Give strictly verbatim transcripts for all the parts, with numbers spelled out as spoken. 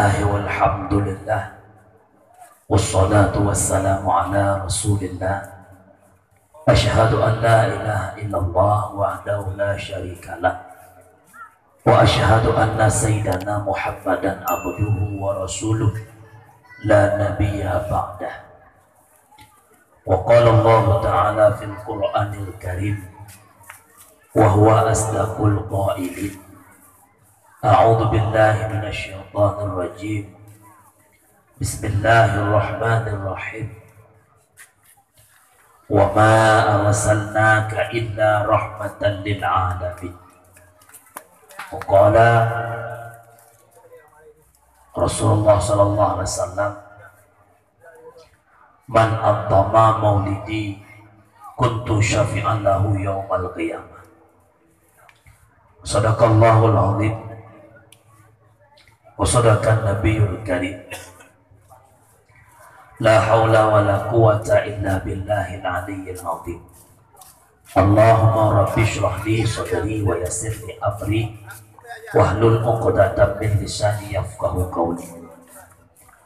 Bismillah walhamdulillah. Wassalatu wassalamu ala Rasulillah. Asyhadu an la ilaha illallah wahdahu la syarikalah. Wa asyhadu anna sayyidana Muhammadan abduhu wa rasuluh la nabiyya ba'dah. Wa qala Allahu ta'ala fil Qur'anil Karim, wa huwa asdaqul qailin. A'udzu billahi minasy syaithanir rajim. Bismillahirrahmanirrahim. Wa ma arsalnaka illa rahmatan lil alamin. Wa qala Rasulullah sallallahu alaihi wasallam, "Man antama maulidi kuntu syafi'an lahu yaumal qiyamah." Sadaqallahul azim. Wa sadaqan nabiyul karim. La haula wa la quwwata illa billahil aliyyil azim. Allahumma rabbi shrah li sadri wa yassir li amri wahlul 'uqdatam min lisani yafqahu qawli.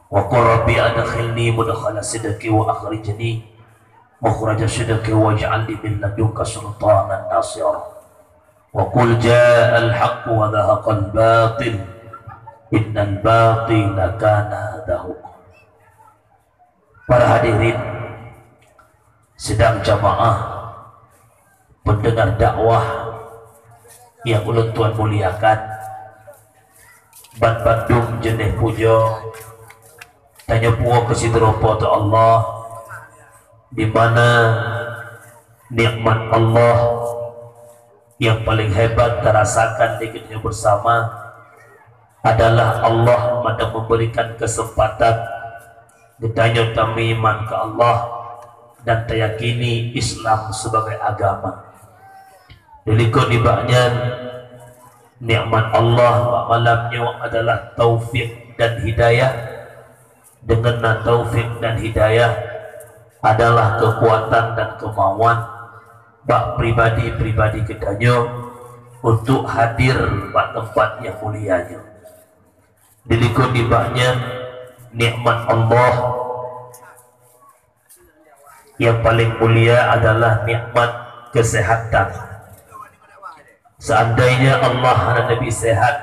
Wa qul rabbi adkhilni mudkhala sidqi wa akhrijni mukhraja sidqi waj'al li min ladunka sultanan nasira. Wa qul ja'al haqqu wa zahaqal batil innal batila kana zahuqa. Para hadirin sidang jamaah, pendengar dakwah yang ulôn tuan muliakan, banmandum jeuneh pujoe tanyoe puwoe keu sidroe Po teu Allah, di mana nikmat Allah yang paling hebat tarasakan di geutanyoe bersama adalah Allah mantong memberikan kesempatan geutanyoe tameuiman keu Allah dan tayakini Islam sebagai agama. Dilikot nibak nyan, nikmat Allah bak malam nyoe adalah taufik dan hidayah. Deungon na taufik dan hidayah adalah keukuatan dan keumauan bak pribadi-pribadi geutanyoe untuk hadir bak teumpat nyang mulia nyoe. Dilikot nibak nyan, nikmat Allah yang paling mulia adalah nikmat kesehatan. Seandainya Allah hana neubri sehat,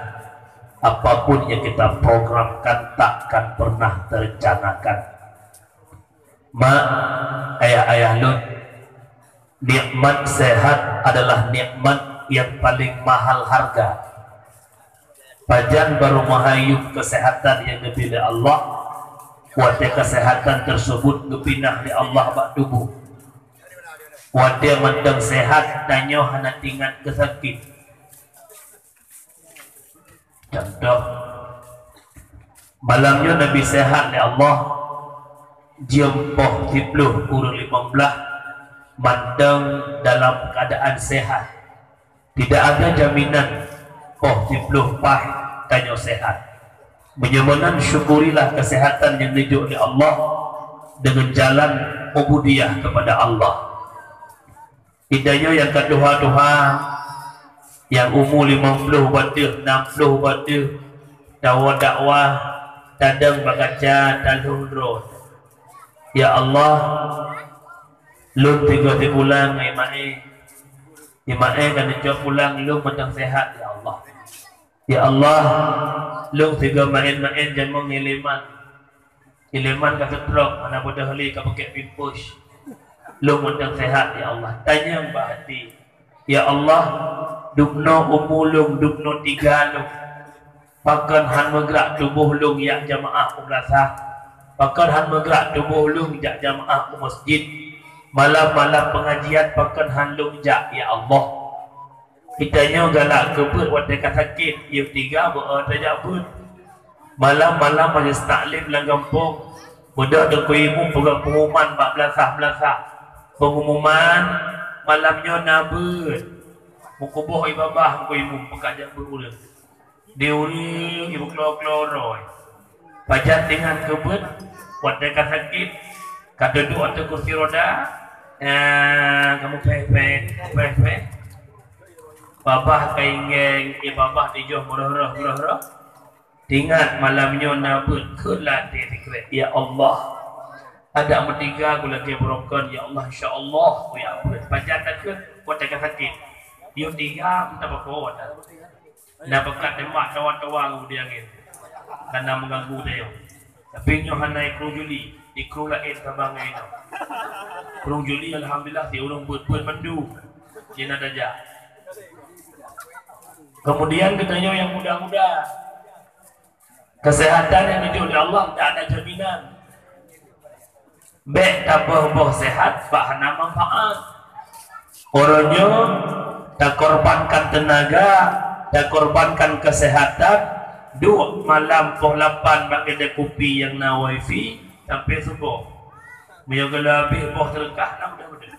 apapun yang kita programkan takkan pernah terencanakan. Mak, ayah-ayah lôn, nikmat sehat adalah nikmat yang paling mahal harga. Pajan barô meuhayuem kesehatan nyang geubri lé Allah, watée kesehatan tersebut geupinah lé Allah bak tuboh. Watée mantong sehat, tanyoe hana teuingat keu sakét. Contoh, malam nyoe Nabi sehat lé Allah, jeuem poh siplôh ureuëng limong blaih mantong dalam keuadaan sehat. Tidak ada jaminan poh siplôh paih tanyoe sehat. Meunyoe meunan, syukurilah kesehatan nyang neujok lé Allah deungon jalan ubudiyah kepada Allah. Di tanyoe nyang ka tuha-tuha, nyang umu limong ploh bateuh, nam ploh bateuh, tawoe dakwah, tadong bak kaca, talhong droe. Ya Allah, lôn sigoe sikulang, Imaé. Imaé ka neucok pulang, lôn mantong sehat, ya Allah. Ya Allah, lôn sigoe maén-maén jamong ngon Ileman. Ileman ka seutrok, hana beudôh lé ka beukét pimpôs. Lôn mantong sehat, ya Allah. Tanyong bak hati, ya Allah, dubnoe umu lôn, dubnoe tiga lôn. Pakon hán meugrak tuboh lôn jak jamaah u meulasah? Pakon hán meugrak tuboh lôn jak jamaah u masjid? Malam-malam pengajian pakon hán lôn jak, ya Allah? Geutanyoe galak keu beuet watée ka sakét, yôh tiga beu-, eh, tajak beuet. Malam-malam majelis taklim lam gampông, beudôh Teungku Imum peugah pengumuman bak beulasah-beulasah. Pengumuman, malam nyoe na beuet. Meukuboh ie babah Teungku Imum peugah jak beuet ureuëng. Di ureuëng ibu klo-klo roh. Pajan teuingat keu beuet, watée ka sakét, ka duduek ateueh kursi roda, eh, kamoe peh-peh, peh-peh. Babah ka inggeng, ie babah tijoh meurôh-rôh, meurôh-rôh. Teuingat malam nyoe na beuet kheun lam até sikrek, "Ya Allah, adak meutiga ku lagèe beurokon, ya Allah, insya Allah ku jak beuet." Pajan takheun, watèe ka sakét. Yoh tiga, meutabako watèe. Na pakat tembak tawa-tawa ngon di angén. Kana meuganggu tanyoe. Tapi nyoe hana ikruh juli, ikruh laén saban ngon inoe. Ikruh juli, alhamdulillah, si ureueng beuet-beuet mandum. Jina tajak. Kemudian geutanyoe nyang muda-muda, kesehatan nyang neujok lé Allah tak ada jaminan. Bèk taboh-boh sehat bak hana manfaat. Uroe nyoe takorbankan teunaga, takorbankan kesehatan, duek malam poh lapan bak keudè kupi nyang na wifi sampai suboh. Meunyoe geulabeh boh teureukah, na mudah-mudah.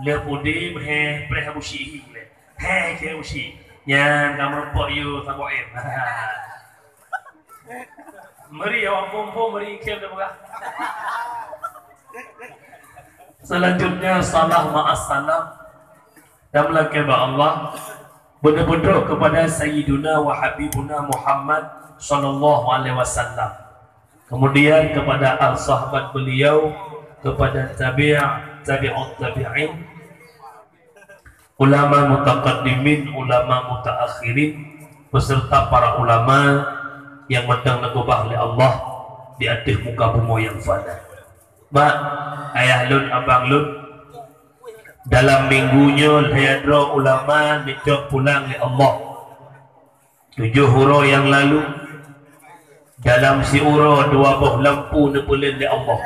Le pudi meuhé preh Abu Syih lé. Hei, Cik Usi. Nyan ka meureumpok yue saboh em. Meri awak mumpung, meri ikem dah peugah. Selanjutnya, salam ma'as salam. Dan meulakèe bak Allah, beudôh-beudôh kepada Sayyiduna wa Habibuna Muhammad sallallahu alaihi wasallam. Kemudian kepada al sahabat beliau, kepada tabi', tabi'ut tabi'in, ulama mutaqaddimin, ulama mutaakhirin, beserta para ulama nyang mantong neukeubah lé Allah di ateueh muka bumoe nyang fana. Mak, ayah lôn, abang lôn, dalam minggu nyoe lhèe droe ulama neucok pulang lé Allah. Tujoh uroe nyang lalu, dalam siuroe dua boh lampu neupeulen lé Allah.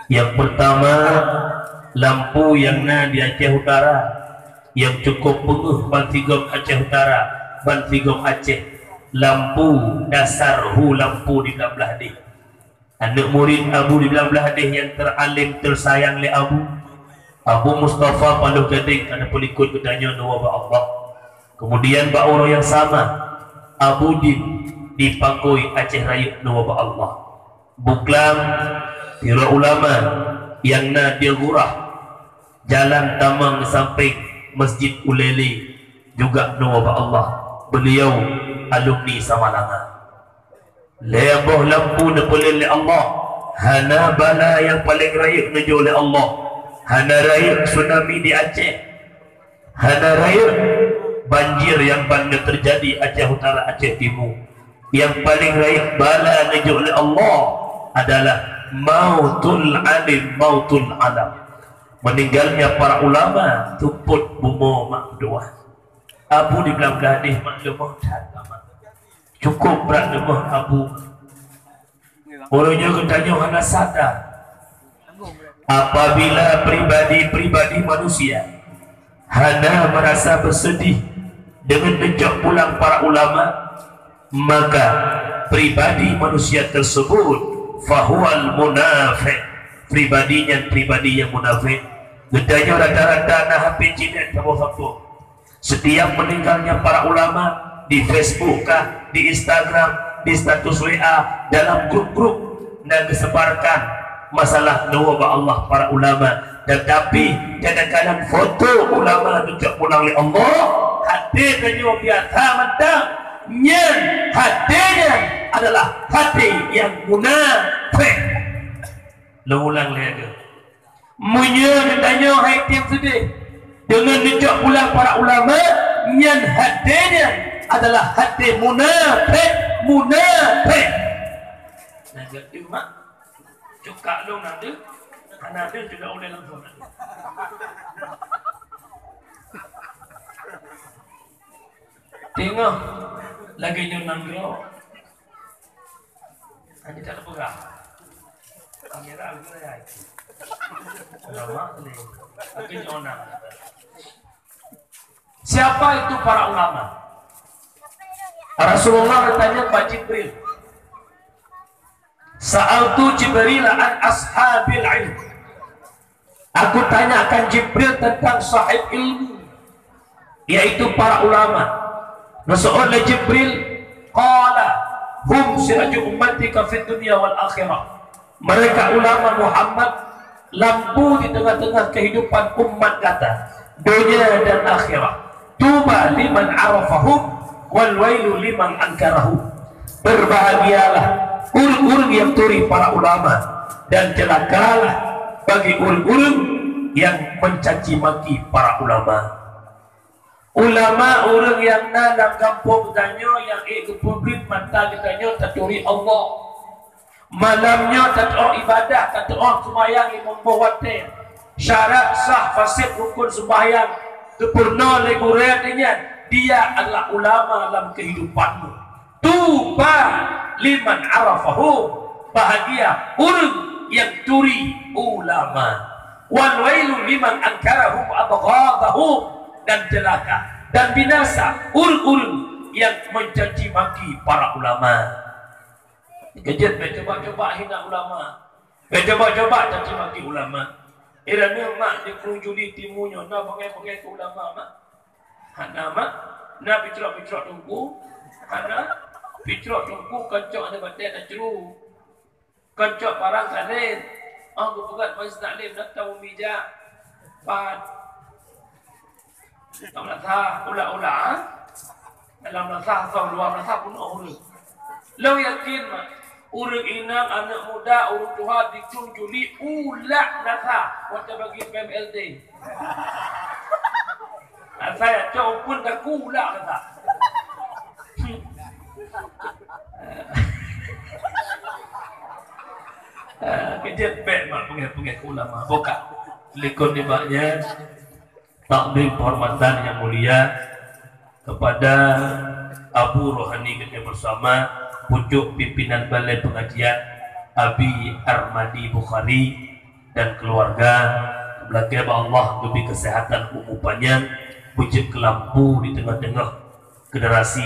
Nyang peurtama, lampu nyang na di Aceh Utara, nyang cukôp peungeuh bansigom Aceh Utara, bansigom Aceh. Lampu dasar hu lampu di Blang Blahdeh. Aneuk murit Abu di Blang Blahdeh nyang teralim teusayang lé Abu, Abu Mustafa Paloh Gadeng, ka neupeulikot geutanyoe neuwoe bak Allah. Kemudian bak uroe nyang sama, Abu Din di Pakoi Aceh Rayeuk neuwoe bak Allah. Buklam, sidroe ulama nyang na di Ghurah, jalan tamong di sampéng Masjid Ulèe lé, juga neuwoe bak Allah. Beliau alumni Samalanga. Lhèe boh lampu neupeulen lé Allah. Hana bala nyang paleng rayeuk neujok lé Allah. Hana rayeuk tsunami di Aceh. Hana rayeuk banjir nyang ban teujadi Aceh Utara, Aceh Timu. Nyang paleng rayeuk bala neujok lé Allah adalah mautul alim, mautul alam. Meninggalnya para ulama, seupôt bumoe mak meutuah. Abu di Blang Blahdeh mak leumoh that amat. Cukôp brat leumoh Abu. Uroe nyoe geutanyoe hana sadar, apabila pribadi-pribadi manusia hana merasa bersedih dengan neucok pulang para ulama, maka pribadi manusia tersebut fahuwal munafiq. Pribadi nyan pribadi nyang munafik. Geutanyoe rata-rata na H P jinet saboh-saboh. Setiap meninggalnya para ulama, di Facebook kah, di Instagram, di status W A, dalam grup-grup, na geusebarkan masalah neuwoe bak Allah para ulama. Tetapi kadang-kadang foto ulama neucok pulang lé Allah, até tanyoe biasa mantong. Nyan até nyan adalah até nyang munafik. Lôn ulang lé lagèe. Meunyoe geutanyoe hai tem seudeh deungon neucok pulang para ulama, nyan até nyan adalah até munafik, munafik. Nah, jadi mak, cukak lôn na deuh, hana deuh juga ulèe langsung. Teungoh lagèe nyoe nanggroe. Hana tapeugah. Kamera lagèe nyoe. Ulama ni. Lagèe nyoe nang. Siapa itu para ulama? Rasulullah bertanya kepada Jibril. Sa'altu Jibril an ashabil ilm. Aku tanyakan Jibril tentang sahib ilmu, yaitu para ulama. Neuseutôt lé Jibril, qala, "Hum siraju ummatika fid dunya wal akhirah." Mereka ulama Muhammad, lampu di tengah-tengah kehidupan umat gata, dunia dan akhirat. Tuba liman arafahum, Wal wailu liman ankarahu. Berbahagialah ureuëng-ureuëng yang turi para ulama, dan celakalah bagi ureuëng-ureuëng yang mencaci maki para ulama. Ulama ureuëng nyang na lam gampông tanyoe nyang ék geupeubrit mata geutanyoe taturi Allah. Malam nyoe tateu'oh ibadah, tateu'oh seumayang limong boh watée. Syarat sah faséd rukon seumayang geupeurunoe lé gurée nyan, dia adalah ulama lam keuhidupanmu. Tuba liman arafahu, bahagia ureuëng nyang turi ulama. Wal wailu liman ankarahum abghadahum, dan celaka dan binasa ureuëng-ureuëng nyang mencaci maki para ulama. Keujeuet bèk cuba-cuba hina ulama. Bèk cuba-cuba caci maki ulama. Ireuna mak di Krueng Juli Timu nyoe na bangai-bangai keu ulama mak. Hana mak, na picrok-picrok teungku. Hana picrok teungku kancok hana batée na ceru. Kancok parang kalén. Oh geupeugah majelis taklim na tamu mija. Pat. Lam meunasah ula-ula, dalam meunasah soh luwa meunasah peunoh ureuëng. Lôn yakin mak, ureuëng inong, aneuëk muda, ureuëng tuha di Krueng Juli ulak meunasah watée bagi P M L T. Asai cok upun kaku ulak meunasah. Keujeuet bèk mak peungéh-peungéh ulama. Buka likot nibak nyan. Takdim penghormatan yang mulia kepada Abu Rohani kita bersama, pucuk pimpinan Balai Pengajian Abi Armadi Bukhari dan keluarga. Meulakée bak Allah geubri kesehatan umu panyang, beujeuet keu lampu di teungoh-teungoh generasi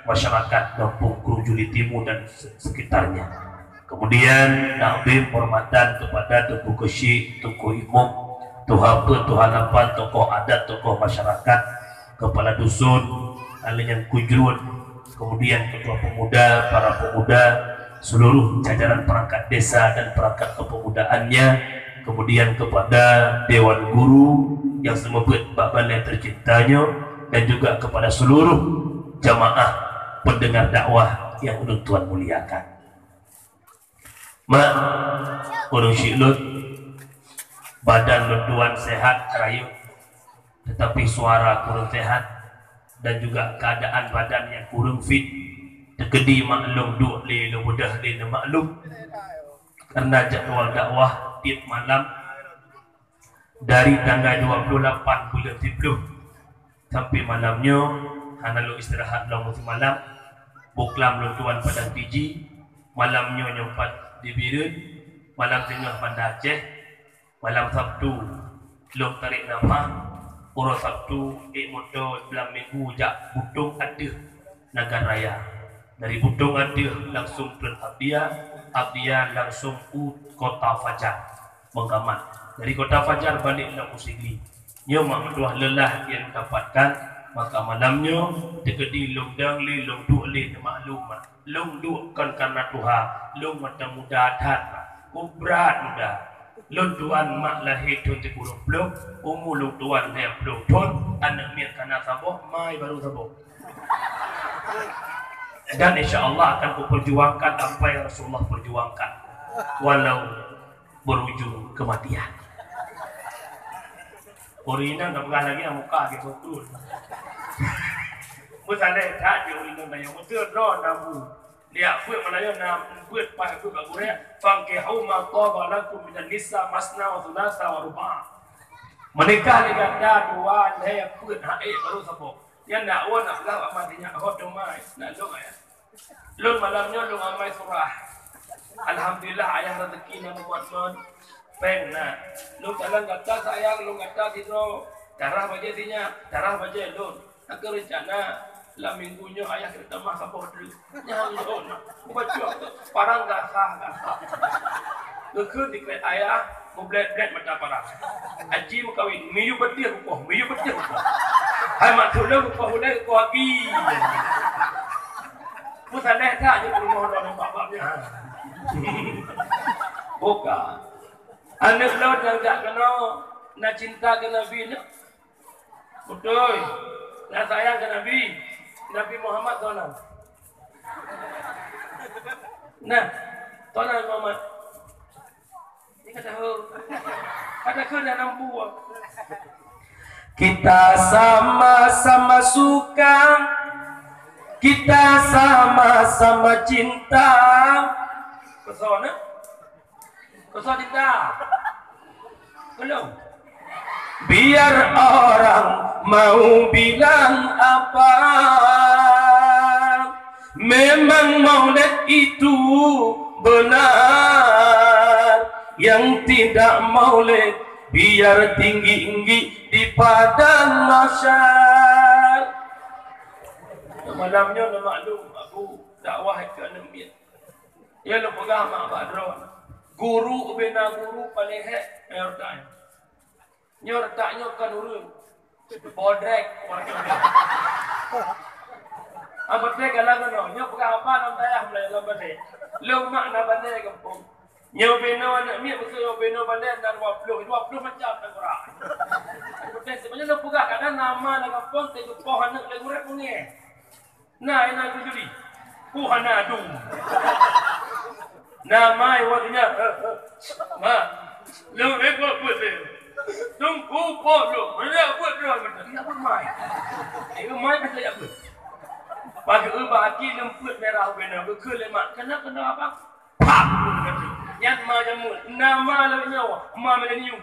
masyarakat Gampông Krueng Juli Timu dan se-, sekitarnya. Kemudian takdim penghormatan kepada Teungku Keuchik, Teungku Imum, Tuha Peuet, Tuha Lapan, tokoh adat, tokoh masyarakat, kepala dusun, ahli nyang kujrun, kemudian ketua pemuda, para pemuda, seluruh jajaran perangkat desa dan perangkat kepemudaannya, kemudian kepada dewan guru yang seumeubeuet bak balai tercinta nyoe, dan juga kepada seluruh jamaah pendengar dakwah yang ulôn tuan muliakan. Mak, ureuëng syik lôn, badan lôn tuan sehat rayeuk, tetapi suara kurang sehat dan juga keadaan badan yang kurang fit. Teukeudi mak lôn duek lé lôn beudôh lé neumaklum. Karena jadwal dakwah tiep malam dari tanggal dua puluh lapan buleuen siploh sampai malam nyoe hana lôn istirahat lom seumalam. Buklam lôn tuan Padang Piji, malam nyoe nyoe pat di Bireuen, malam teungoh Banda Aceh, malam Sabtu lôn tarék nafah, uroe Sabtu ék moto blang minggu jak Butong Ateueh Nagan Raya. Dari Butong Ateueh langsung treun Abdia, Abdia langsung u Kota Fajar, Bangkamat. Dari Kota Fajar balik lom u Sigli. Nyoe mak meutuah leulah nyang dapatkan, maka malam nyoe teukeudi lôn dong lé lôn duek lé neumaklum mak. Lôn duek kon karena tuha, lôn mata muda that mak. Kubrat muda. Lôn tuan mak lahé thon sikureueng ploh, umu lôn tuan lhèe ploh thon, aneuk miet kana saboh, mai barô saboh. Dan insya Allah akan kuperjuangkan apa yang Rasulullah perjuangkan, walau berujung kematian. Ureuëng inong tapeugah lagée nyang muka geuh beutôi. Meusaléh that jih ureuëng inong tanyoe, beutôi droe na bu. Liak buet meulayeue na buet paih buet bak gurée, "Fankihu ma taba lakum minan nisa masna wa thulatha wa ruba'." Meunikah lé gata dua lhèe peuet, han ék barô saboh. Nyan nak woe nak blah bak maté nyak hot domai, nak lôn ayah. Lôn malam nyoe lôn amai surah. Alhamdulillah ayah rezeki na buet mon. Péng na. Lôn kalon gata sayang lôn gata sidroe. Darah bajée sinyak, darah bajée lôn. Akhé reuncana lam minggu nyoe ayah keuneuk tamah saboh dreuh. Nyan lôn. Mubacut parang gasah-gasah. Geukheun dikreut ayah, mublét-blét mata parang. Aji meukawen, miyueb beutih kukoh, miyueb beutih kukoh. Hai mak tuleueng kukoh ulée kukoh agi. Meusaléh that jeuet peurumoh droe nibak bab nyan. Buka. Aneuk lôn nyang jak keunoe na cinta keu Nabi nyoe. Beutôi. Na sayang keu Nabi. Nabi Muhammad soe nan? Nah, soe nan Muhammad? Ini kata ho. Kata keu dah nampu. Kita sama-sama suka, kita sama-sama cinta. Keu soe na? Keu soe cinta? Belum. Biar orang mau bilang apa, memang maulid itu benar. Yang tidak maulid, biar tinggi-tinggi di padang mahsyar. Malam nyoe na maklum, aku dakwah ke aneuk miet. Ya, lôn peugah mak bak droe, guru ubena guru paléng hék, eh, Nyoe retak nyoe kon ureueng. Bodrek. Abang teh galak keunoe. Nyoe peugah haba lam dayah mulai lam balè. Lôn mak na balè gampông. Nyoe binoe aneuk miet, meuseu nyoe binoe balè na dua ploh, dua ploh macam tanggurak. Abang teh sebenarnya lôn peugah kadang nama lam gampông teuh geupoh aneuk lé gurèe beungèh. Na, na tu juri. Ku hana dum. Na mai wa nya. Ma. Lu repot buat dia. Tunggu po lu. Mana buat dia macam dia pun mai. Eh, mai macam dia pun. Pagi ubah aki lemput merah benda. Bekeu lemak. Kena, kena apa? Pam! Nyan ma jameun. Nama lagèe nyoe, ma milenium.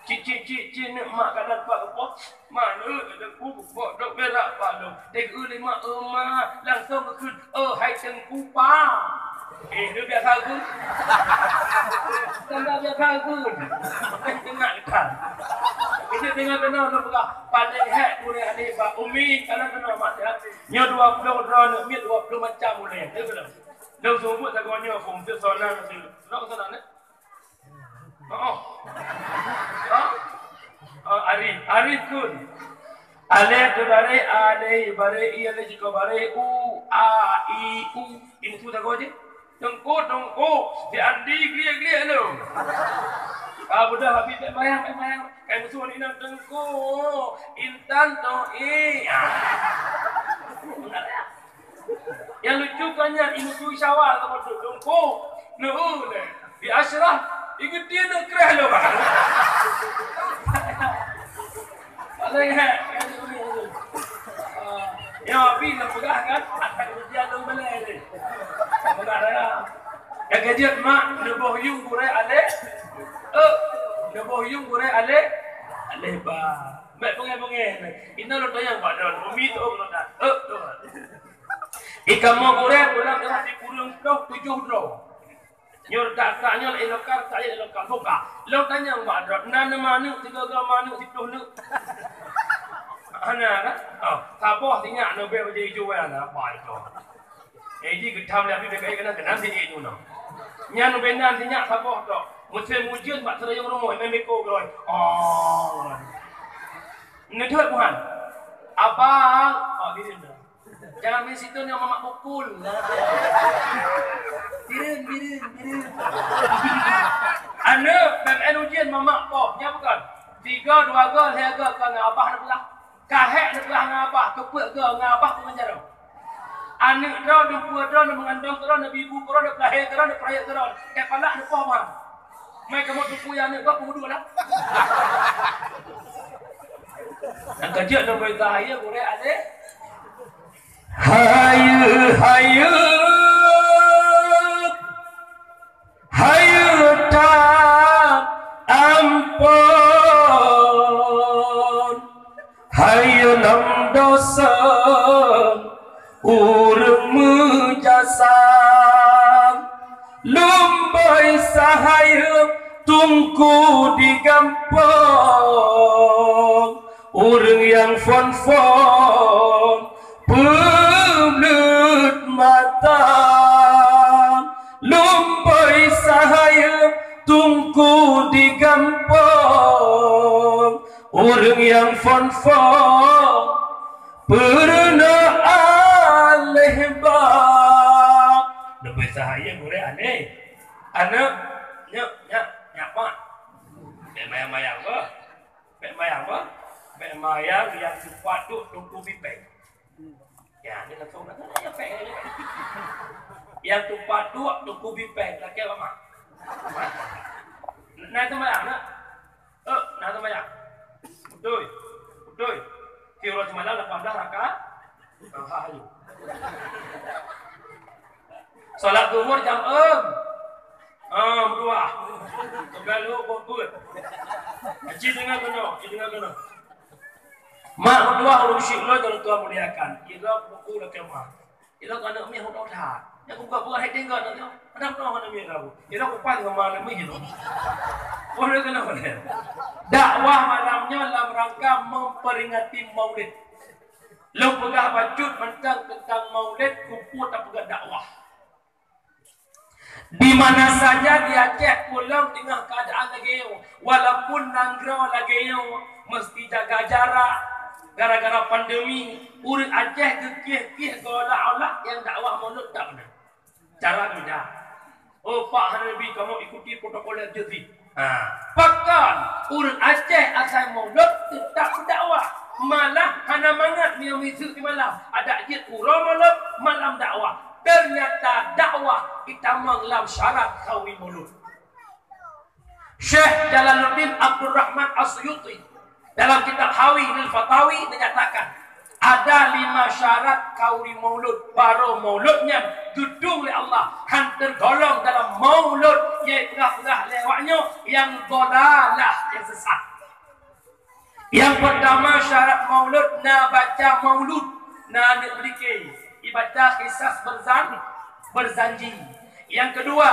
Cik, cik, cik, cik, neuk mak kanan pak geupoh. Ma neuk, teungku geupoh, dok berak pak dok. Dek eu lima, eu ma, langsung geukheun, "Oh, hai teungku pa." Eh, dia biasa tu. Kan dah biasa tu. Tengah kan. Itu tengah kena, nak pegang. Paling hek, boleh ada, Pak. Umi, kalau kena, mak, hati-hati. Nyoe dua ploh droe aneuk miet, dua ploh macam ulèe. Nyoe beutôi. Lôn seumeubeuet sagoe nyoe, phôn teuh soe nan teuh. Soe nan, eh? Oh. Ha? Oh, Arif. Arif kun. Alèh teuh barèh, alèh barèh, i alèh jikoh barèh, u, a, i, u. Ini tu sagoe jih. Teungku, teungku, di Andi gliek-gliek lom. Ka beudoh habéh bèk mayang, bèk mayang. Kai musoh ni nan teungku, intan toh, eh. Nyang lucu kan nyan, ibu syawal ka beutôi teungku. Neueu lé. Di Asyrah, igeutie neukreh lom. Paléng hek. Ah, nyoe pih lôn peugah kan, akan ujian lôn balèe ni. Peugah raya. Nyang keujeuet mak, neuboh yuem gurèe alèh. Eh, neuboh yuem gurèe alèh. Alèh ba. Bèk beungèh-beungèh. Inoe lôn tanyong bak droe, umi teuôt lôn that. Eh, teuôt. Di kamoe gurèe pulang dengan sikureueng ploh tujoh droe. Nyoe that-that nyoe lé lokal, that lé lokal buka. Lôn tanyong bak droe, na neuma neuk, sigoe-goe ma neuk, siploh neuk. Hana kan? Oh, saboh sinyak neubèe bajèe ijo wèh na, bai to. Eh, ji geutam lé Abi B K I keunan, keunan sinyak ijo na. Nyan neubèe nan sinyak saboh tok. Musém ujeuen bak seurayong rumoh, meuko keudroe. Oh. Neudeuet buhan. Abang, oh, di sini. Jangan main situ ni mamak pukul. Bireuen, bireuen, bireuen. Aneuk, B M N ujeuen mamak poh, nyan bukan. Tiga, dua ga, lhèe ga, ka ngon abah neupeugah. Ka hék neupeugah ngon abah, keupeuet ga ngon abah peumanjaro. Aneuk droe, dumpeue droe, neumeungandong droe, neubi bu droe, neupeulahé droe, neupeurayeuk droe. Ka palak neupoh mah. Mai kamoe tuku ya aneuk gob peumudu lah. Nyang keujeuet lôn peugah, ya, gurèe alèh. Hayeue, hayeue, hayeue ta amphon, hayeue lom desya ureueng meujasa. Lom beuisa hayeue teungku di gampông, ureueng nyang phon-phon peubleuet mata. Lom beuisa hayeue teungku di gampông, ureueng nyang phon-phon peurunoe alèh ba. Lom beuisa hayeue gurèe alèh. Aneuk, nyak, nyak, nyak mak. Bèk mayang-mayang beuh. Bèk mayang beuh. Bèk mayang nyang sifat duek teungku bipèe. Ya, ni langsung dah. Ya, pek. Yang tupat dua, tuku bipeng, laki apa mak? Nah, itu malam, nak? Eh, nah, itu malam. Betul. Betul. Tiap semalam lapan belas rakaat. Ah, ayo. Salat zuhur jam enam. Ah, meutuah. Tegal lu bobot. Ci deungoe keunoe, ci deungoe keunoe. Mak meutuah ureueng syik lôn nyang tuan muliakan. Ira buku lakée mah. Ira aneuk miet hudok that. Nyang buka buat hai tinggal tu. Ada pernah aneuk miet tahu. Ira kupan sama aneuk miet tu. Boleh kena boleh. Dakwah malam nyoe lam rangka memperingati Maulid. Lôn peugah bacut mantong teuntang Maulid, kupu tapeugah dakwah. Di mana saja di Aceh Pulo teungoh keuadaan lagée nyoe, walaupun nanggroe lagée nyoe meusti jaga jarak gara-gara pandemi, ureuëng Aceh geukieh-kieh seolah-olah nyang dakwah Maulud tak beuna. Cara beda. Oh, Pak, hana bi kamoe ikuti protokol yang jeuet. Ha, pakon ureuëng Aceh asai Maulud teutap dakwah, malah hana mangat meunyoe miseue di malam. Adak jeuet uroe Maulud, malam dakwah. Ternyata dakwah itamong lam syarat khauri Maulud. Syekh Jalaluddin Abdurrahman As-Suyuti dalam kitab Hawi lil Fatawi menyatakan, ada lima syarat khauri Maulud, barô Maulud nyan geutueng lé Allah, han teugolong dalam Maulud nyang peugah-peugah lé awak nyoe nyang dhalalah, nyang sesat. Nyang pertama syarat Maulud na baca Maulud, na aneuk meulike, ibaca kisah berzan-, berzanji. Nyang kedua,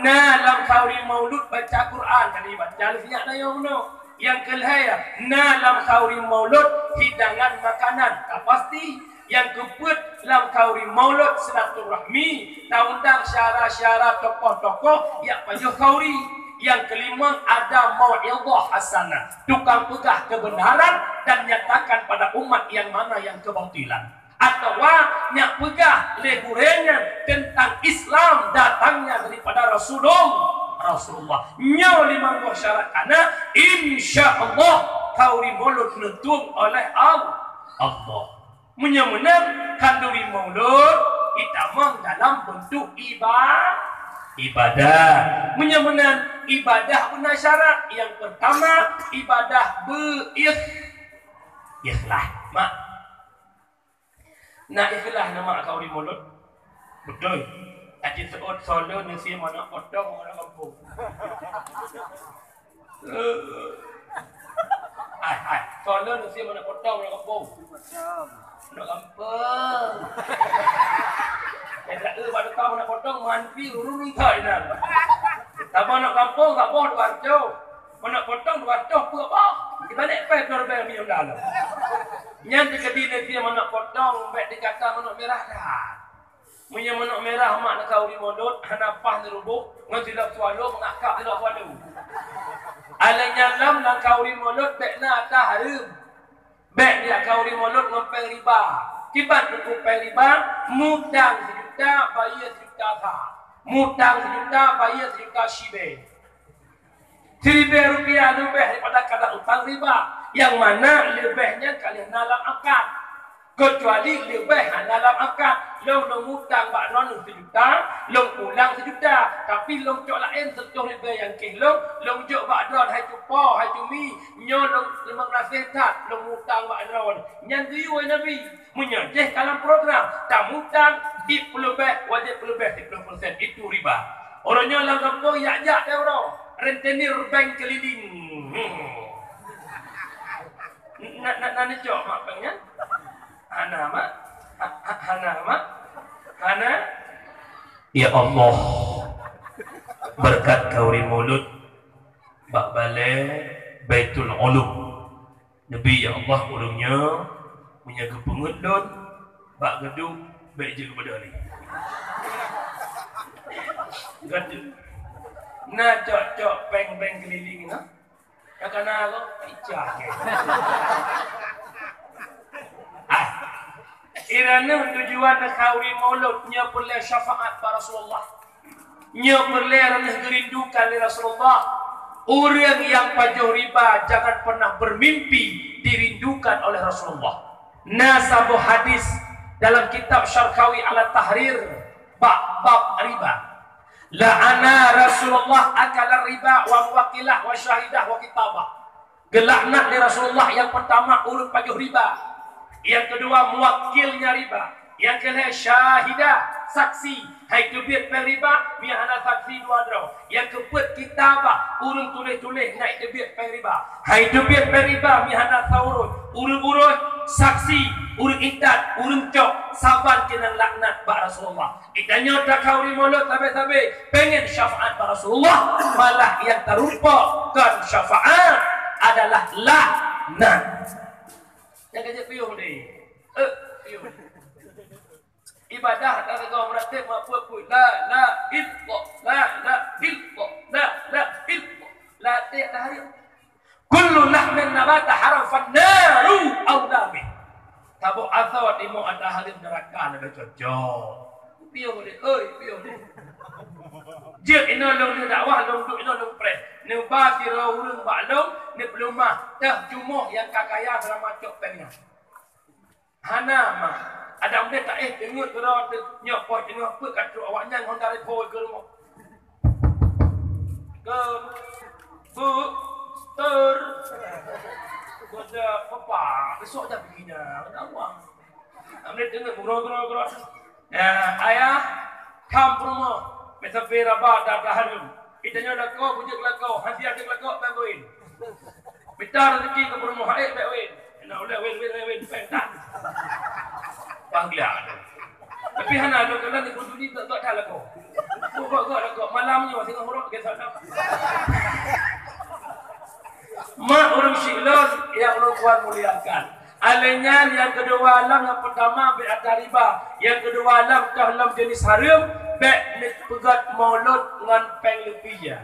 na lam khauri Maulud baca Quran, tadi baca lé sinyak na yoh bunoe. Nyang keulhée, na lam khauri Maulud hidangan makanan, ka pasti. Nyang keupeuet, lam khauri Maulud silaturahmi, taundang syara-syara tokoh-tokoh nyang pajoh khauri. Nyang keulima, ada mau'izah hasanah, tukang peugah keubeunaran dan nyatakan pada umat nyang mana nyang keubatilan. Atawa nyang peugah lé gurée nyan teuntang Islam datangnya daripada Rasulul-, Rasulullah. Nyoe limong boh syarat kana, insya Allah khauri Maulud neutueng oleh Al-, Allah. Meunyoe meunan khanduri Maulud itamong dalam beuntuk iba-, ibadah. Meunyoe meunan ibadah beuna syarat. Nyang pertama, ibadah beu-ikh-, ikhlas. Mak, na ikhlas na mak khauri Maulud? Beutôi. Aci seuôt soe lôn neusie manok potong ureuëng kampung. Hai, hai. Soe lôn neusie manok potong ureuëng kampung. Manok kampung. Eh, tak, eh, bak tukang manok potong mantri ureuëng thai nan. Sama manok kampung saboh dua ratus. Manok potong dua ratus peuet boh. Dibalik pai peuet ribèe minyeum dalam. Nyan teukeudi neusie manok potong, bék dikata manok mirah that. Meunyoe manok mirah mak na khauri Maulud, hana paih neuruboh ngon silop swallow, meungakab silop swallow. Alah nyan lom lam khauri Maulud bék na ata hareuem. Bék jak khauri Maulud ngon péng riba. Kiban teungku péng riba, mutang sijuta, bayeue sijuta sa. Mutang sijuta, bayeue sijuta sibée. Siribée rupiah leubeh daripada kadar utang riba, nyang mana leubeh nyan ka lheueh na lam akad. Keucuali leubeh hana lam akad, lôn, lôn mutang bak droeneuh sijuta, lôn pulang sijuta, tapi lôn cok laén sireutoh ribée nyang kéh lôn, lôn jok bak droeneuh, hai cupo, hai cumi, nyoe lôn teurimong gaséh that, lôn mutang bak droeneuh. Nyan geuyue Nabi. Meunyoe jih ka lam program, tamutang di peuleubeh, wajéb peuleubeh siplôh persen, itu riba. Uroe nyoe lam gampông jak-jak deh uroe, rentenir bank keliling. Na, na, na neucok mak bank nyan? Hana, mak. Ha, ha, hana, mak. Hana. Ya Allah, beureukat khauri Maulud bak balée Baitul Ulum. Neubi, ya Allah, ureuëng nyoe meunyoe geupeungeut lôn bak geuduek, bék jeuet geubeudôh lé. Geuduek. Na cok-cok péng-péng keuliling na. Ka kana lom picah ke. Ah. Iraneuh tujuan khauri Maulud nyoe peureulée syafaat bak Rasulullah. Nyoe peureulée droeneuh geurindukan lé Rasulullah. Ureuëng nyang pajoh riba jangan pernah bermimpi dirindukan oleh Rasulullah. Na saboh hadis Dalam kitab Syarkawi ala Tahrir, bab, bab riba. La'ana Rasulullah akala riba wa muwakkilah wa syahidah wa kitabah. Geulaknat lé Rasulullah, nyang peurtama ureuëng pajoh riba, nyang keudua muwakilnya riba, nyang keulhée syahidah, saksi. Hai teubiet péng riba, meuiah hana saksi dua droe. Nyang keupeuet kitabah, ureuëng tuléh-tuléh na teubiet péng riba. Hai teubiet péng riba, meuiah hana saurot, ureuëng uroe, saksi, ureuëng intat, ureuëng cok, saban keunong laknat bak Rasulullah. Geutanyoe takhauri mulod sabe-sabe, pengen syafaat bak Rasulullah, malah nyang tarumpok kon syafaat adalah laknat. Nyang ka jeuet piôh deh. Eh, piôh. Ibadah ka teungoh meuratéb mak peuet-peuet. La, la, illallah. La, la, illallah. La, la, illallah. Latih tahajud. Kullu lahmin nabata haram fannaru aula bih. Saboh asoe timoh ata hareuem neuraka leubeh cocok. Piôh deh, oi, piôh deh. Jeuet inoe lôn neudakwah, lôn duek inoe lôn preh. Neuba sidroe ureuëng bak lôn, neupeuleumah, teuh jumoh nyang ka kaya seulama cok péng nyan. Hana, ma. Adak mudeh taéh teungeut keudroe teuh, nyoe poh teungoh peuet ka trok awaknyan Honda Revo keu rumoh. Keu, bu, tur. Goda pepa, besok dah pergi dah, kata awak. Adak mudeh teungeut, gro, gro, gro. Ya, ayah, kam peurumoh, meusabe raba dah tahareuem. Geutanyoe lakoe, beujeuet lakoe, hana jeuet lakoe, bang koin. Mita rezeki keu peurumoh, hai, bèk win. Ina ulèe win, win, win, win, pèng tan. Bang gila. Tapi hana lôn keunan ibu dudi gok-gok that lakoe. Gok-gok lakoe, malam nyoe singoh uroe ke sana. Mak ureueng syik lôn nyang ulôn tuan muliakan. Alèh nyan nyang keudua lom, nyang peutama bèk ata riba, nyang keudua lom toh lom jeunèh hareuem, bèk neupeugöt mulod ngon pèng leupie.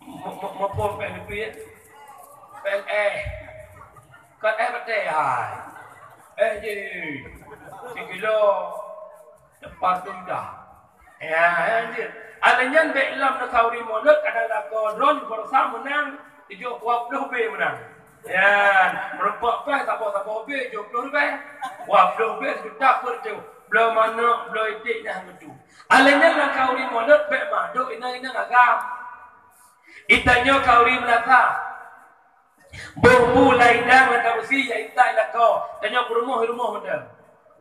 Mu-, mu-, muphom pèng leupie? Pèng èh. Kon èh batèe hai. Èh jih. Sikilo. Teumpat tu dah. Ya, ya, jih. Alèh nyan bèk lom neukhauri mulod, kadang lakoe droen beurasa meunang tujoh ploh B meunang. Ya, meurumpok pèng saboh-saboh B tujoh ploh ribèe. Dua ploh B sejuta per tu. Bloe manok, bloe iték nyang geutu. Alèh nyan lam khauri mulod bèk madok inong-inong agam. Geutanyoe khauri meunasah. Boh bu lam idang lam tabusi, ya intat lakoe. Tanyoe peurumoh i rumoh mantong.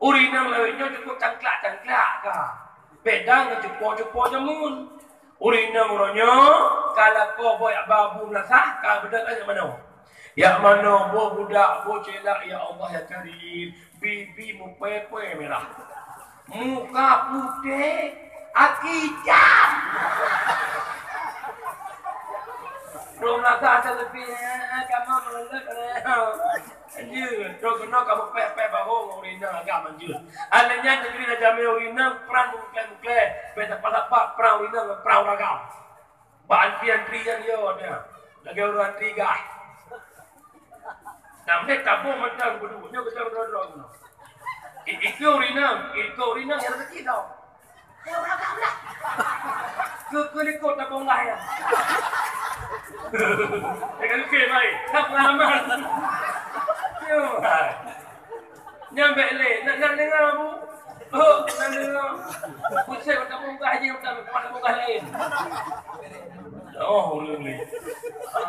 Ureueng inong lawét nyoe cukup cangklak-cangklak ka. Bèk dang ngon cupo-cupo jameun. Ureueng inong uroe nyoe ka lakoe boh jak ba bu meunasah, ka beudôh jak manoe. Jak manoe boh budak, boh ceuhlak, ya Allah ya Karim. Bibi mupèe-pèe mirah. Muka putéh, aki itam. Dua belas tahun lebih, eh, kamu meuleuet, eh. Anjir, trok keunoe kamu pèe-pèe bahu ngon ureueng inong agam anjir. Alèh nyan negeri dah jamé ureueng inong, prang meuklèe-meuklèe. Bèk sapat-sapat prang ureueng inong ngon prang ureueng agam. Bak antri-antri nyan yo dah. Lagèe ureueng antri gah. Nah, meunan tabong mantong beuduek nyoe keudroe-droe nyoe. I-, ikeu ureueng inong, ikeu ureueng inong nyang rezeki tau. Nyang ureueng agam lah. Keu, keu likot tabong gah nyan. Jangan lupa mai. Tak pengalaman. Yo, hai. Nyan bèk lé, nak, nak deungö, Bu? Oh, nak deungö. Pusat mata bongkah je, mata, mata bongkah laén. Oh, ureueng ni.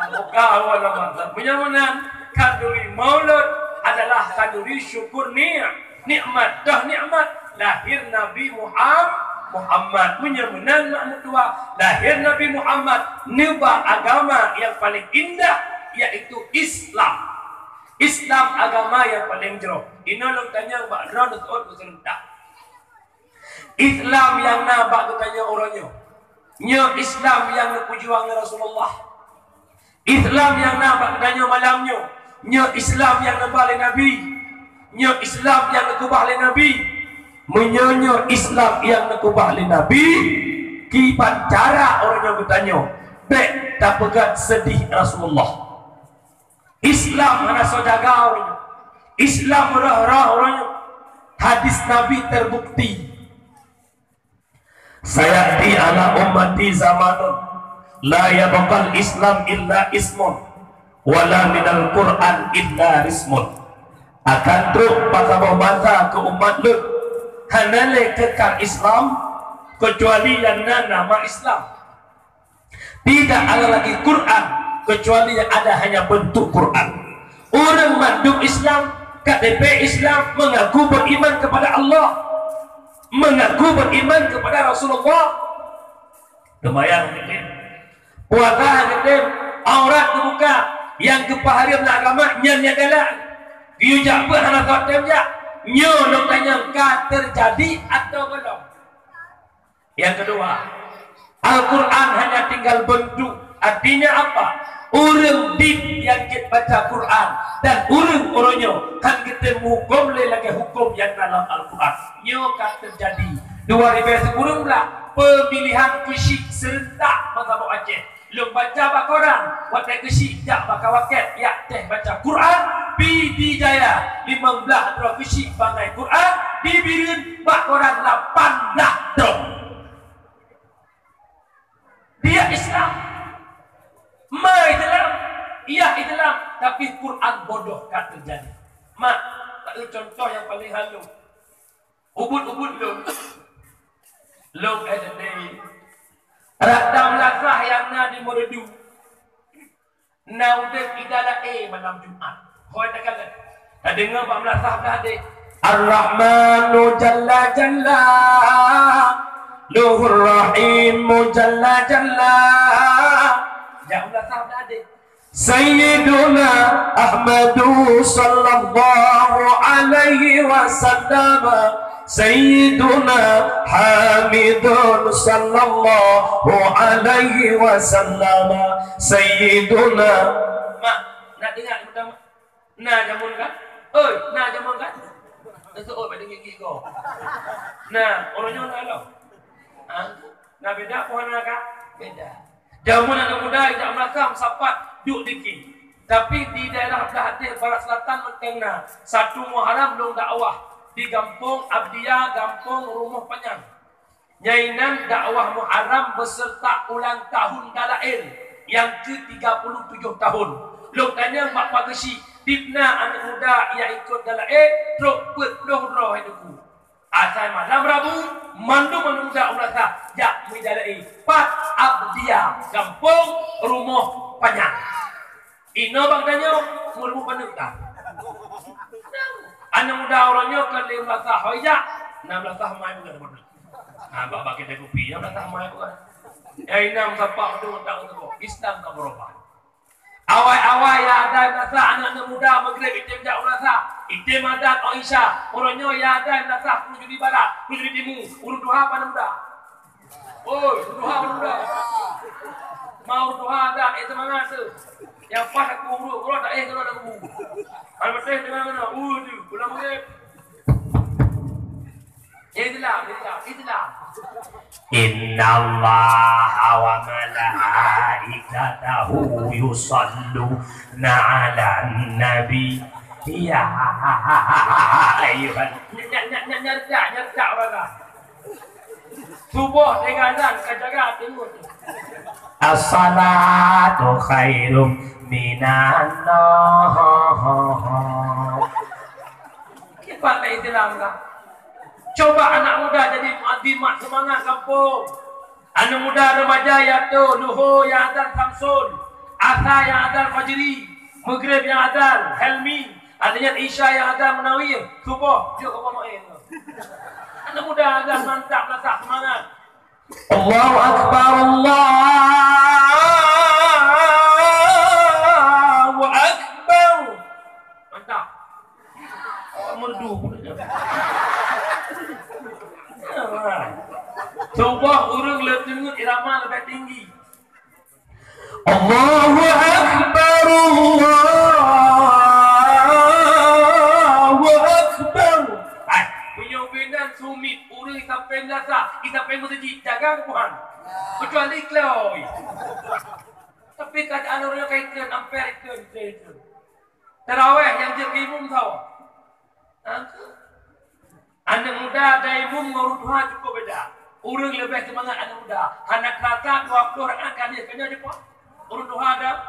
Buka awak nama. Meunyoe meunan, khanduri maulud adalah khanduri syukur ni-, nikmat. Dah nikmat lahir Nabi Muham-, Muhammad. Meunyoe meunan mak meutuah, lahir Nabi Muhammad neuba agama nyang paling indah, yaitu Islam. Islam agama nyang paleng jroh. Inoe lôn tanyong bak droeneuh seuôt beuseureuta. Islam nyang na bak geutanyoe uroe nyoe, nyoe Islam nyang neupeujuang lé Rasulullah. Islam nyang na bak geutanyoe malam nyoe, nyoe Islam nyang neuba lé Nabi. Nyoe Islam nyang neukeubah lé Nabi. Meunyoe nyoe Islam nyang neukeubah lé Nabi, kiban cara uroe nyoe geutanyoe bèk tapeugöt seudeh Rasulullah. Islam hana soe jaga uroe nyoe. Islam röh-röh uroe nyoe. Hadis Nabi terbukti. Sayati ala ummati zamanun la yabqal Islam illa ismun, wala minal Qur'an illa rismun. Akan trok bak saboh masa keu umat lôn hana lé kekal Islam, keucuali nyang na nama Islam. Tidak ada lagi Quran, kecuali yang ada hanya bentuk Quran. Ureuëng mandum Islam, K T P Islam, mengaku beriman kepada Allah, mengaku beriman kepada Rasulullah. Teumayang geutem, puasa geutem, aurat geubuka, nyang geupahareuem lam agama nyan nyang galak. Geuyue jak beuet hana sot tem jak. Nyoe lôn tanyong, ka teujadi atawa gohlom? Yang kedua, Al-Quran hanya tinggal bentuk. Artinya apa? Ureuëng dit nyang jeuet baca Quran dan ureuëng uroe nyoe han geutem huköm lé lagée huköm nyang na lam Al-Quran. Nyoe ka teujadi. Dua ribée sikureueng blah, pemilihan keuchik serentak masa boh Aceh. Lôn baca bak koran, watée keuchik jak bak kawaket, jak teh baca Quran, Pidie Jaya, limong blah droe keuchik bangai Quran, di Bireuen bak koran lapan blah droe. Dia Islam. Ma Islam, iya Islam, tapi Quran bodoh ka teujadi. Mak, tak ada contoh yang paling halus. Ubit-ubit lôn. Lôn S D. Rata meulasah nyang na di Meureudu. Na udeb ida laé malam Jumat. Hôi takalon. Tadeungoe bak meulasah blah deh. Ar-Rahmanu jalla jalla. Luhur Rahimu jalla jalla. Jak meulasah blah deh. Sayyiduna Ahmadu sallallahu alaihi wasallam. Sayyiduna Hamidun sallallahu alaihi wasallam. Sayyiduna. Mak, nak dengar muda, Mak? Na jameun kan? Oi, na jameun kan? Teuseuk oi bak deungon gigi ko. Na, uroe nyoe na lom. Ha? Na beda poh na ka? Beda. Jameun aneuk muda jak meulasah meusapat duek dikit. Tapi di daerah blah deh barat selatan mantong na. Satu Muharram lôn dakwah di Gampông Abdia, Gampông Rumoh Panyang. Nyan inan dakwah Muharram beserta ulang tahun Dalail nyang keu tiga puluh tujoh tahun. Lôn tanyong bak Pak Geuchik, dibna aneuk muda nyang ikot Dalail trok peuet ploh droe hai Teungku. Asai malam Rabu, mandum aneuk muda u meulasah jak meuidalaé pat Abdia, Gampông Rumoh Panyang. Inoe bak tanyoe meureumpok paneuk ka. Aneuk muda uroe nyoe ka lheueh meulasah hôi jak, na meulasah mai bukan paneuk. Ha, bak-bak kedai kupi, na meulasah mai bukan. Nyang inong sapak tu tak untuk Islam ka berubah. Awai-awai ya ada masa aneuk-aneuk muda Maghrib item jak meulasah, item adat ong Isya. Uroe nyoe ya ada masa puluh juli barat, puluh juli timu, ureueng tuha paneuk muda. Oi, ureueng tuha, ureueng tuha. Mau ureueng tuha adat, eh, seumangat tu. Nyang pas aku ureueng, ureueng tak eh kalau ada kubu. Kalau betul dengan mana? Uh, tu, pulang Maghrib. Islam, Islam, Islam. Innallaha wa malaikatahu yusalluna 'alan nabi. Ya ayyuhan. Nyak, nyak, nyak, nyak, nyak, nyak, nyak, orang dah. Suboh tengah nan ka jaga timun. As-salatu khairum minan naum. Kiban na Islam ka. Coba anak muda jadi muadhin mak seumangat gampông. Aneuk muda remaja ya tu, luhô ya adan Samsul, asa ya adan Fajri, Maghrib ya adan Helmi, artinya Isya ya adan Munawir, suboh jok ka peumaén. Aneuk muda adan mantap, mantap seumangat. Allahu Akbar, Allahu Akbar. Mantap. Merdu. Suboh ureueng le teungeut irama leubeh tinggi. Allahu Akbar, Allahu Akbar. Hai, meunyoe binan sumiet ureueng sampai meunasah, sampai meuseujid, jaga keubuhan. Kecuali kloi. Tapi keuadaan ureueng nyoe ka ikheun, amper ikheun, ikheun, ikheun. Taraweh nyang jeuet keu imum sawa. Aneuk muda dan imum ngon ureueng tuha cukôp beda. Ureueng leubeh seumangat aneuk muda. Hana teurasa dua ploh rakaat ka lheueh, keunyoe jipot. Ureueng tuha dan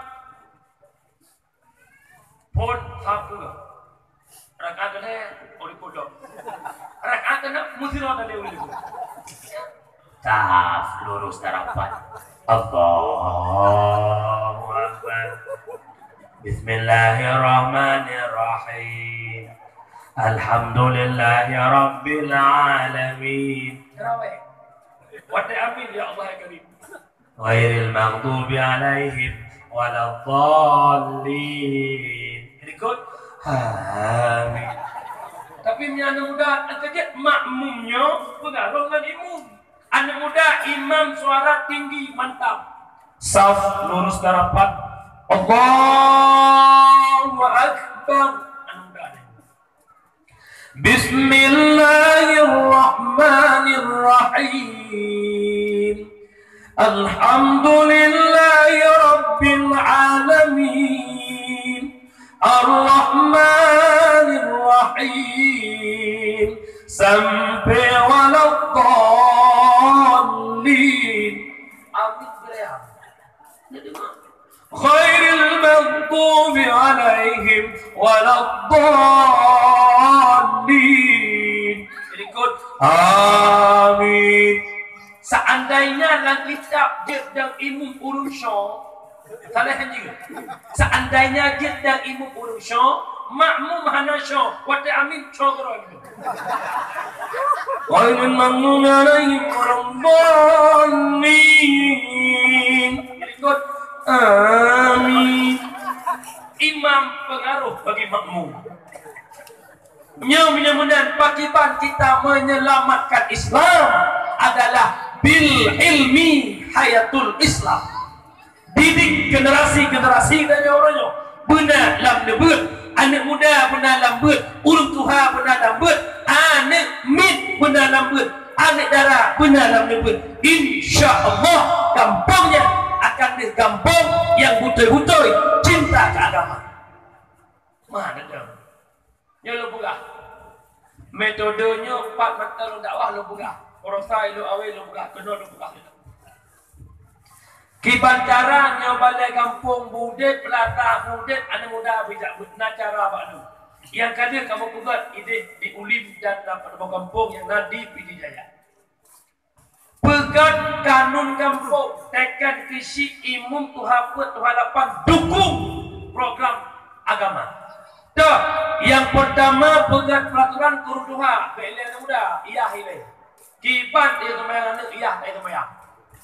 phôn sapeue. Raka Meusidroe tadi ulèe. Saf lurus tarapat. Allahu Akbar. Bismillahirrahmanirrahim. Alhamdulillahi rabbil alamin. Terawih. Watèe amin, ya Allah ya Karim. Ghairil maghdubi alaihim waladdallin. Ikut. Amin. Tapi meunyo aneuk muda, aneuk jeuet makmum nyoe pengaruh ngon imum. Aneuk muda, imam suara tinggi, mantap. Saf lurus dan rapat. Allahu Akbar. Aneuk muda ni. Bismillahirrahmanirrahim. Alhamdulillahi rabbil alamin. Arrahmanirrahim. Sampai waladdallin. Amin. Ghairil maghdubi alaihim waladdallin. Ikut. Amin. Seandainya lam kitab jeuet dan imum ureueng syoe, salah jeuet. Seandainya jeuet dan imum ureueng syoe, makmum hana syoe, watèe amin syoe keudroe. Ghairil maghdubi alaihim waladdallin. Ikut. Amin. Imam pengaruh bagi makmum. Nyoe meunyoe meunan, pakiban kita menyelamatkan Islam adalah bil ilmi hayatul Islam. Didik generasi-generasi tanyoe uroe nyoe beuna lam neubeuet, aneuk muda beuna lam beuet, ureueng tuha beuna lam beuet, aneuk miet beuna lam beuet, aneuk dara beuna lam neubeuet. Insya Allah, gampông nyan akan deuh gampông nyang beutôi-beutôi cinta keu agama. Mana dah? Nyoe lôn peugah. Metode nyoe pat mantong lôn dakwah lôn peugah. Baroesa ilôn awai lôn peugah, keunoe lôn peugah. Kiban cara nyoe balai gampông beudeb, peulata beudeb, aneuk muda bijak beuet na cara bak lôn. Nyang ka lheueh kamoe peugöt idéh di Ulim dan na padub gampông nyang na di Pidie Jaya. Peugöt kanun gampông, teken keuchik, imum, tuha peuet, tuha lapan, dukung program agama. Toh, nyang peurtama peugöt peuraturan keu ureueng tuha, bèk ilèe aneuk muda, yah ilèe. Kiban tayue seumayang aneuk, yah tayue seumayang.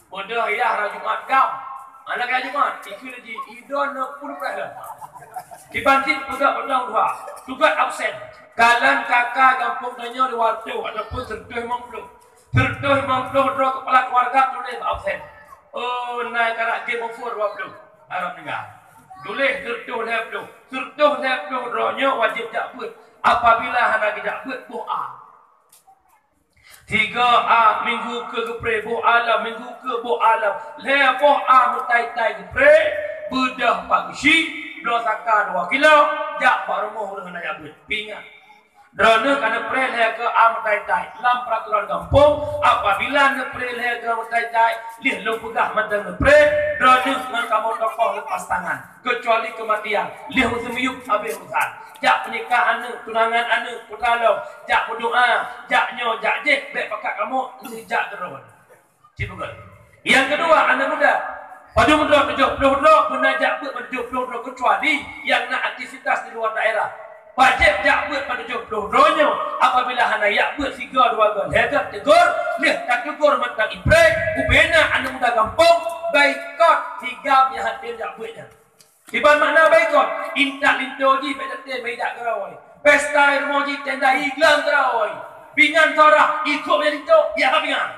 Beudôh yah rot Jumat gam. Hana keu Jumat, ikheun laju, idon neupeuleupah lom. Kiban cit peugöt peureueng tuha, peugöt absen. Kalon K K gampông tanyoe dua reutôh ataupun sireutôh limong ploh. Sireutôh limong ploh droe keupala keuluwarga tuléh bak absen. Oh, na karab game over dua ploh. Harab tinggai. Tuléh sireutôh lhèe ploh. Sireutôh lhèe ploh droe nyoe wajéb jak beuet. Apabila hana geujak beuet, boh A. Tiga A minggu keu geupreh, boh A lom minggu keu, boh A lom. Lhèe boh A meutai-tai geupreh, beudôh pat geuchik, bloe saka dua kilo, jak bak rumoh ureueng hana jak beuet. Pih ingat. Droeneuh ka neupreh lhèe keu A meutai-tai. Lam peuraturan gampông, apabila neupreh lhèe keu A meutai-tai, lheueh lôn peugah mantong neupreh, droeneuh ngon kamoe tokoh leupas tangan, keucuali keumatian, lheueh meuseumiyueb habéh urusan. Jak peunikah aneuk, tunangan aneuk, putra lom, jak meudoa, jak nyoe, jak jéh, bèk pakat kamoe, neujak keudroe. Cit peugah. Nyang keudua, aneuk muda. Padub droe tujoh ploh droe, beuna jak beuet bak tujoh ploh droe, keucuali nyang na aktivitas di luwa daerah. Wajéb jak beuet bak tujoh ploh droe nyoe, apabila hana jak beuet sigoe dua goe lhèe goe teugor, lheueh ka teugor mantong ipreh, ubena aneuk muda gampông, baikot si gam nyang hana jak beuet nyan. Kiban makna baikot, intat linto jih bèk teuntèe meuidak keudroe. Pesta i rumoh jih tenda i glang keudroe. Pingan sora ikot bak linto, ya ka pingan.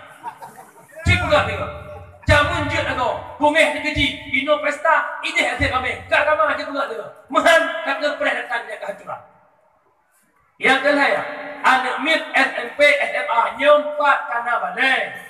Cit peugah deungoe. Jameun jeuet lagoe, beungèh teukeujih, inoe pesta, idéh até paméh. Ka kama cit peugah deungoe. Meuhan ka keupreh datang nyang keuhancuran. Nyang keulhèe, aneuk miet S M P, S M A nyoe pat ka na balèe.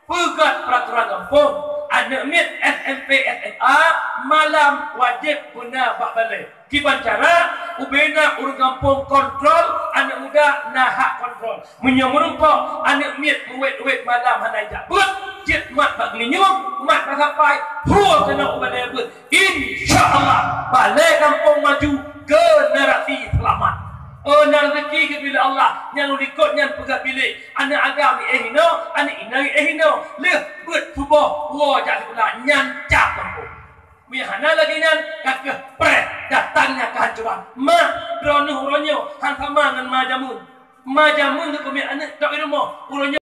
Peugöt peuraturan gampông, aneuk miet S M P, S M A malam wajéb beuna bak balèe. Kiban cara, ubena ureueng gampông kontrol, aneuk muda na hak kontrol. Meunyoe meurumpok aneuk miet meuwét-wét malam hana jak beuet, jeuet mat bak geulinyueng, mat bak sapai, hue keunoe u balèe beuet. Insya Allah, balèe gampông maju, generasi seulamat. Na rezeki geubri lé Allah, nyang u likot nyan peugah bilék, aneuk agam éh inoe, aneuk inong éh inoe, lheueh beuet suboh woe jak sikula, nyan cap lampôh. Meuhana lagée nyan ka keuh preh datangnya kehancuran. Ma, droeneueh uroe nyoe han sama ngon ma jameun. Ma jameun geupeumiet aneuk trok i rumoh, uroe nyoe